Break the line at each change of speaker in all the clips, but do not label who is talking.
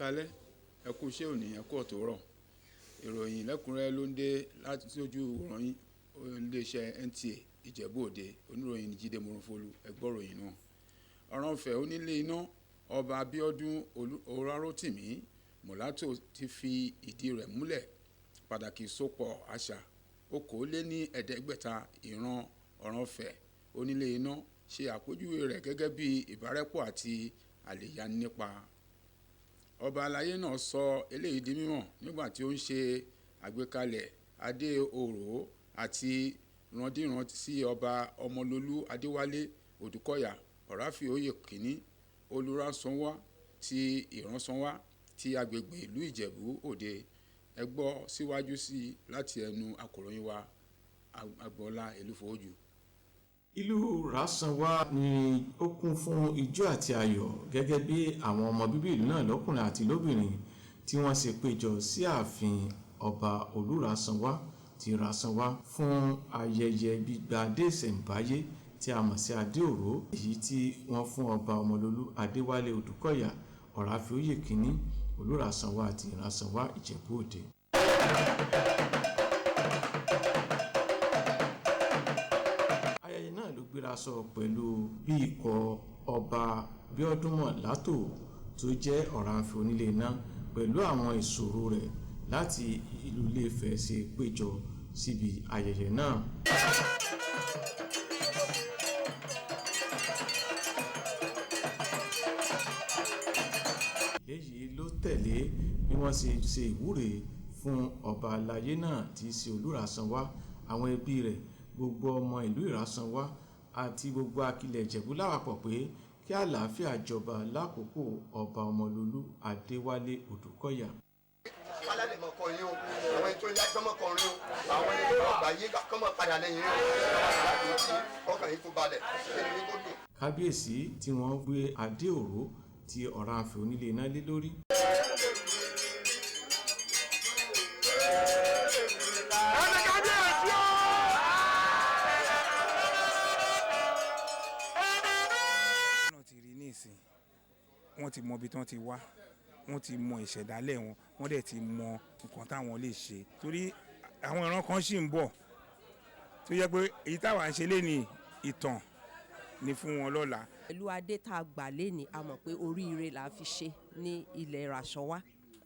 Káalẹ́, ẹ kú iṣẹ́ òní, ẹ kú ọ̀tòrọ̀. Ìròyìn lẹ́kùnrẹ́rẹ́ ló ń dé láti ojú ìwòran iléeṣẹ́ NTA Ìjẹ̀bú Òde. Oníròyìn Jíde Moronfolú, ẹ gbọ́ ìròyìn náà. Ọ̀rànfẹ̀ onílé iná Ọba Abíọ́dún Ọlárótìmí Mọ́látò ti fi ìdí rẹ̀ múlẹ̀ pàtàkì ìsopọ̀ àṣà 550 ìran Ọ̀rànfẹ̀ onílé iná ṣe àpèjúwe rẹ̀ gẹ́gẹ́ bí ìbárẹ́pọ̀ àti àlèyànnípa. Ọba aláyé náà sọ eléyìí di mímọ̀ nígbà tí ó ń ṣe àgbékalẹ̀ adé òró àti randíran sí Ọba Ọmọlólú Adéwálé Odùkọ̀yà Ọ̀ráfíòye Kínní Olúránsànwá ti Ìránsànwá ti agbègbè ìlú Ìjẹ̀bú Òde. Ẹ gbọ́ síwájú sí i láti ẹnu akọ̀ròyìn wa Agboola Elúfọ̀ọ́jù.
Ìlú Rásanwá ni ó kún fún ijó àti ayọ̀ gẹ́gẹ́ bí àwọn ọmọ bíbí ìlú náà lọ́kùnrin àti lóbìnrin tí wọ́n ṣe péjọ sí ààfin Ọba Olúrásanwá ti Rásanwá fún ayẹyẹ gbígba adé ìṣẹ̀ǹbáyé tí a mọ̀ sí adé òró, èyí tí wọ́n fún Ọba Ọmọlólú Adéwálé Odùkọ̀yà Ọ̀ráfíòye Kínní Olúrásanwá ti Ìrásanwá Ìjẹ̀bú Òde. Ayẹyẹ náà ló gbéra sọ pẹ̀lú bí ikọ̀ Ọba Bíọ́dún Mọ̀látò tó jẹ́ Ọ̀rànfẹ̀ onílé iná pẹ̀lú àwọn ìṣòro rẹ̀ láti ìlú Ilé-Ifẹ̀ ṣe péjọ síbi ayẹyẹ náà. Léyìí ló tẹ̀lé bí wọ́n ṣe ṣe ìwúre fún ọba aláyé náà tí í ṣe Olúrásanwá, àwọn ẹbí rẹ̀, gbogbo ọmọ ìlú Ìrásanwá àti gbogbo akilẹ̀ Ìjẹ̀bú lápapọ̀ pé kí àlàáfíà jọba lákòókò Ọba Ọmọlólú Adéwálé Odùkọ̀yà.
Kálá lè mọ kọrin o, àwọn ẹni tó ń yá kọ́mọ kọrin o, àwọn ẹni tó rọ̀gbà yé kọ́mọ padà lẹ́yìn o, láti ti ọkàn yìí kó balẹ̀, ẹni yìí kó dùn.
Kábíyèsí tí wọ́n gbé adé òró ti Ọ̀rànfẹ̀ onílé iná lé lórí.
Náà ti rí ní ìsìn, wọ́n ti mọ ibi tí wọ́n ti wá, wọ́n ti mọ ìṣẹ̀dálẹ̀ wọn, wọ́n dẹ̀ ti mọ nǹkan táwọn lè ṣe, torí àwọn ìran kan ṣì ń bọ̀ tó yẹ pé èyí táwa ń ṣe léni ìtàn ni fún wọn lọ́la.
Pẹ̀lú adé tá a gbà léni, a mọ̀ pé oríire là á fi ṣe ní ilẹ̀ Ìràsánwá,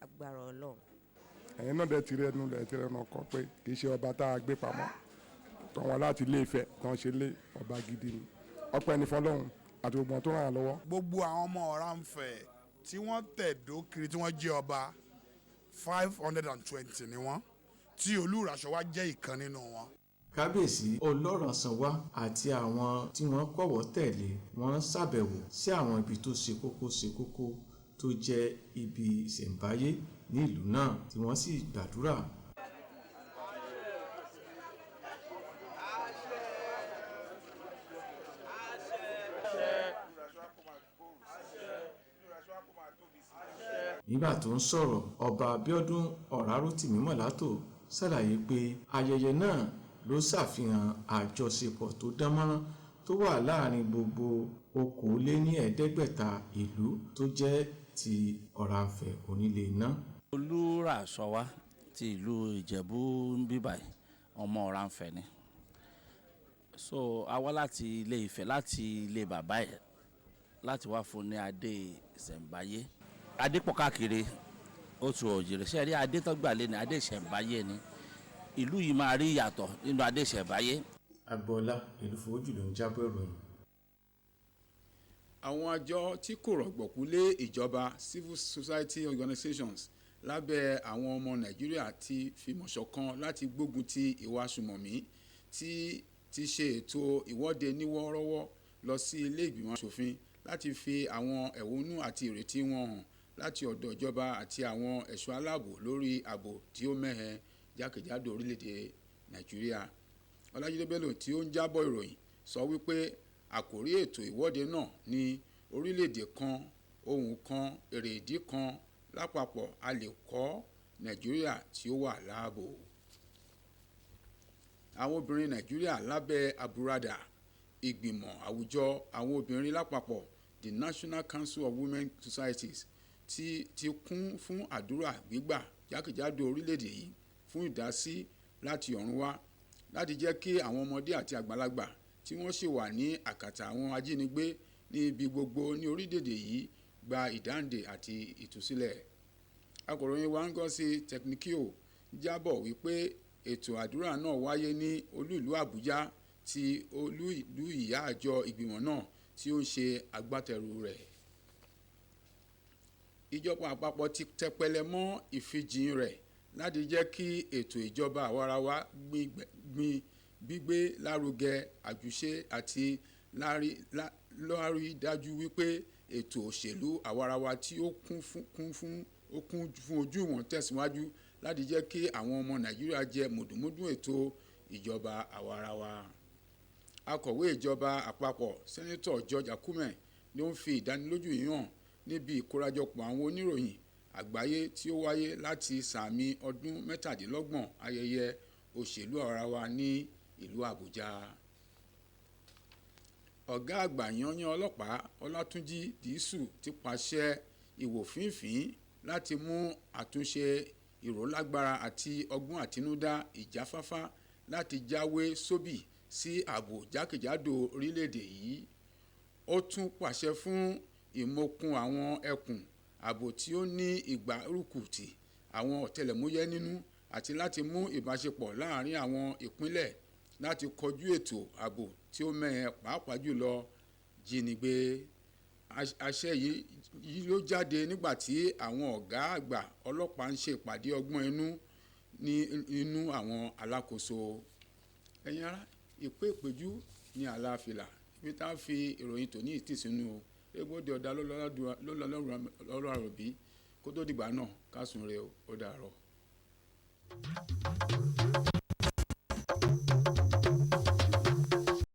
agbára Ọlọ́run.
Ẹ̀yin náà dẹ̀ ti rẹnu lẹ̀ ti rẹnu ọkọ pé kì í ṣe ọba tá a gbé pamọ́ tán wọn láti Ilé Ifẹ̀ tán ṣe lé ọba gidi ni, ọpẹ́ ní fọlọ́run àti gbogbo tó ràn án lọ́wọ́.
Gbogbo àwọn ọmọ Ọ̀rànfẹ̀ tí wọ́n tẹ̀dó kiri tí wọ́n jẹ́ ọba 520 ni wọ́n, tí Olúrásanwá jẹ́ ìkan nínú wọn.
Kábíyèsí Olúrásanwá àti àwọn tí wọ́n kọ́wọ́ tẹ̀lé wọ́n ṣàbẹ̀wò sí àwọn ibi tó ṣe kókó ṣe kókó tó jẹ́ ibi ìṣẹ̀ǹbáyé ní ìlú náà tí wọ́n sì gbàdúrà. Nígbà tó ń sọ̀rọ̀, Ọba Abíọ́dún Ọ̀rárótìmí Mọ̀látò ṣàlàyé pé ayẹyẹ náà ló ṣàfihàn àjọṣepọ̀ tó dánmọ́rán tó wà láàrin gbogbo 550 ìlú tó jẹ́ ti Ọ̀rànfẹ̀ onílé iná.
Olúrásanwá ti ìlú Ìjẹ̀bú ń bí báyìí, ọmọ Ọ̀rànfẹ̀ ni. So a wá láti Ilé Ifẹ̀, láti ilé bàbá ẹ̀, láti wá fún ní adé ìṣẹ̀ǹbáyé. Adé pọ̀ káàkiri ó tu òjìrì ṣe rí adé tó gbà lé ní adé ìṣẹ̀ǹbáyé ni. Ìlú yìí máa rí ìyàtọ̀ nínú adé ìṣẹ̀ǹbáyé.
Agboola Elúfọ̀ọ́jù ló ń jábọ̀ ìròyìn.
Àwọn àjọ tí kò rọ̀gbọ̀kú lé ìjọba civil society organizations lábẹ́ àwọn ọmọ Nàìjíríà ti fìmọ̀ ṣọ̀kan láti gbógun ti ìwà sùmọ̀mí tí ti ṣe ètò ìwọ́de níwọ́rọ́wọ́ lọ sí ilé ìgbìmọ̀ aṣòfin láti fi àwọn ẹ̀hónú àti ìrètí wọn hàn láti ọ̀dọ̀ ìjọba àti àwọn ẹ̀ṣọ́ aláàbò lórí ààbò tí ó mẹ́hẹ jákèjádò orílẹ̀-èdè Nàìjíríà. Ọlájídé Bello tí ó ń jábọ̀ ìròyìn sọ wípé àkórí ètò ìwọ́de náà ní orílẹ̀-èdè kan, ohùn kan, èrèdí kan, lápapọ̀ a lè kọ́ Nàìjíríà tí ó wà láàbò. Àwọn obìnrin Nàìjíríà lábẹ́ àbùradà ìgbìmọ̀ àwùjọ àwọn obìnrin lápapọ̀, The National Council of Women Societies, Ti kún fún àdúrà gbígbà jákèjádò orílẹ̀-èdè yìí fún ìdásí láti ọ̀run wá láti jẹ́ kí àwọn ọmọdé àti àgbàlagbà tí wọ́n ṣì wà ní àkàtà àwọn ajínigbé ní ibi gbogbo ní orílẹ̀-èdè yìí gba ìdáǹdè àti ìtúsílẹ̀. Akọ̀ròyìn wa Ngozi Technikio jábọ̀ wípé ètò àdúrà náà wáyé ní olú ìlú Àbújá tí olú ìlú ìyá àjọ ìgbìmọ̀ náà tí ó ń ṣe agbátẹrù rẹ̀. Ìjọba àpapọ̀ ti tẹpẹlẹ mọ́ ìfijìn rẹ̀ láti jẹ́ kí ètò ìjọba àwarawa gbin gbígbé lárugẹ àjùṣe àti lárí dájú wípé ètò òṣèlú àwarawa tí ó kún fún ojú ìwọ̀n tẹ̀síwájú láti jẹ́ kí àwọn ọmọ Nàìjíríà jẹ mùdùnmúdùn ètò ìjọba àwarawa. Akọ̀wé ìjọba àpapọ̀ Sẹ́nẹ́tọ̀ George Akume ló ń fi ìdánilójú yìí hàn níbi ìkórajọpọ̀ àwọn oníròyìn àgbáyé tí ó wáyé láti sààmì ọdún 37 ayẹyẹ òṣèlú àwarawa ní ìlú Àbújá. Ọ̀gá àgbà yanyan ọlọ́pàá Ọlátúnjí Dìísù ti pàṣẹ ìwòfínfín láti mú àtúnṣe ìrólágbára àti ọgbọ́n àtinúdá ìjáfáfá láti jáwé sóbì sí ààbò jákèjádò orílẹ̀-èdè yìí. Ó tún pàṣẹ fún ìmọ̀kun àwọn ẹkùn ààbò tí ó ní ìgbárùkùtì àwọn ọ̀tẹlẹ̀múyẹ́ nínú àti láti mú ìbáṣepọ̀ láàrin àwọn ìpínlẹ̀ láti kojú ètò ààbò tí ó mẹ́hẹ pàápàá jùlọ jínigbé. Àṣẹ yìí ló jáde nígbà tí àwọn ọ̀gá àgbà ọlọ́pàá ń ṣe ìpàdé ọgbọ́n inú ní inú àwọn alákòóso. Ẹ̀yin ará, ìpè ìpéjú ní àlàáfíà ibi tá a fi ìròyìn tòní ìtì sínú o. Egbòde ọ̀dà ló lọ lọ́rọ̀ àròbí kó tó dìgbà náà ká sùn re o, ó dàárọ̀.